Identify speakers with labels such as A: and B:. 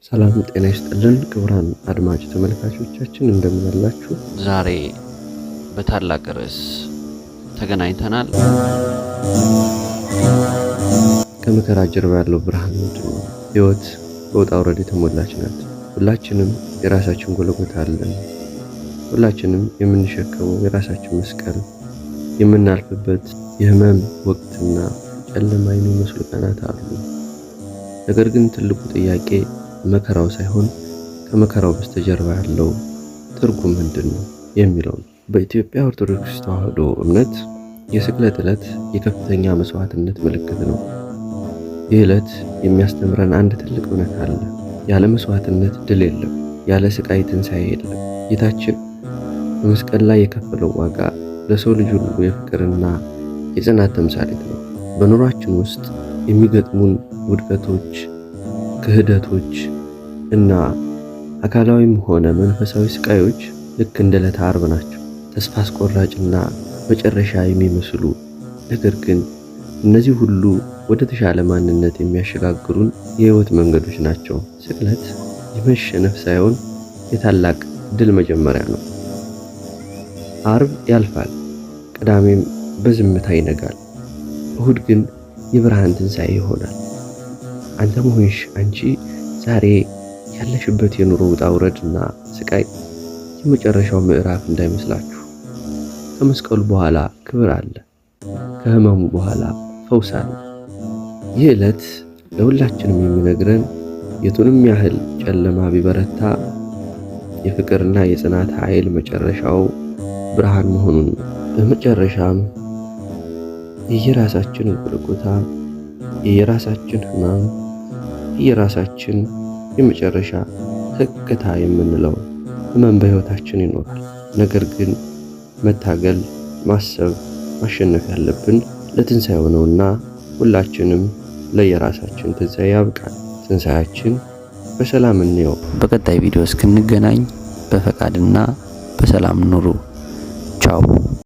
A: ሰላም ጤና ይስጥልን ክቡራን አድማጭ ተመልካቾቻችን፣ እንደምን አላችሁ?
B: ዛሬ በታላቅ ርዕስ ተገናኝተናል።
A: ከመከራ ጀርባ ያለው ብርሃን ምንድን ነው? ሕይወት በውጣ ውረድ የተሞላች ናት። ሁላችንም የራሳችን ጎልጎታ አለን። ሁላችንም የምንሸከመው የራሳችን መስቀል፣ የምናልፍበት የህመም ወቅትና ጨለማ የሚመስሉ ቀናት አሉ። ነገር ግን ትልቁ ጥያቄ መከራው ሳይሆን ከመከራው በስተጀርባ ያለው ትርጉም ምንድን ነው የሚለው ነው። በኢትዮጵያ ኦርቶዶክስ ተዋሕዶ እምነት የስቅለት ዕለት የከፍተኛ መስዋዕትነት ምልክት ነው። ይህ ዕለት የሚያስተምረን አንድ ትልቅ እውነት አለ። ያለ መስዋዕትነት ድል የለም። ያለ ስቃይ ትንሣኤ የለም። ጌታችን በመስቀል ላይ የከፈለው ዋጋ ለሰው ልጅ ሁሉ የፍቅርና የጽናት ተምሳሌት ነው። በኑሯችን ውስጥ የሚገጥሙን ውድቀቶች፣ ክህደቶች እና አካላዊም ሆነ መንፈሳዊ ስቃዮች ልክ እንደ ዕለተ ዓርብ ናቸው። ተስፋ አስቆራጭና መጨረሻ የሚመስሉ፣ ነገር ግን እነዚህ ሁሉ ወደ ተሻለ ማንነት የሚያሸጋግሩን የህይወት መንገዶች ናቸው። ስቅለት የመሸነፍ ሳይሆን የታላቅ ድል መጀመሪያ ነው። ዓርብ ያልፋል፣ ቅዳሜም በዝምታ ይነጋል። እሁድ ግን የብርሃን ትንሣኤ ይሆናል። አንተም ሆንሽ አንቺ ዛሬ ያለሽበት የኑሮ ውጣ ውረድና ስቃይ የመጨረሻው ምዕራፍ እንዳይመስላችሁ። ከመስቀሉ በኋላ ክብር አለ። ከህመሙ በኋላ ፈውስ አለ። ይህ ዕለት ለሁላችንም የሚነግረን የቱንም ያህል ጨለማ ቢበረታ የፍቅርና የጽናት ኃይል መጨረሻው ብርሃን መሆኑን ነው። በመጨረሻም የየራሳችን ጎልጎታ፣ የየራሳችን ህመም፣ የየራሳችን የመጨረሻ ህቅታ የምንለው ህመም በህይወታችን ይኖራል። ነገር ግን መታገል፣ ማሰብ፣ ማሸነፍ ያለብን ለትንሣኤው ነውና ሁላችንም ለየራሳችን ትንሣኤ ያብቃል። ትንሣኤያችን በሰላም እንየው።
B: በቀጣይ ቪዲዮ እስክንገናኝ በፈቃድና በሰላም ኑሩ። ቻው።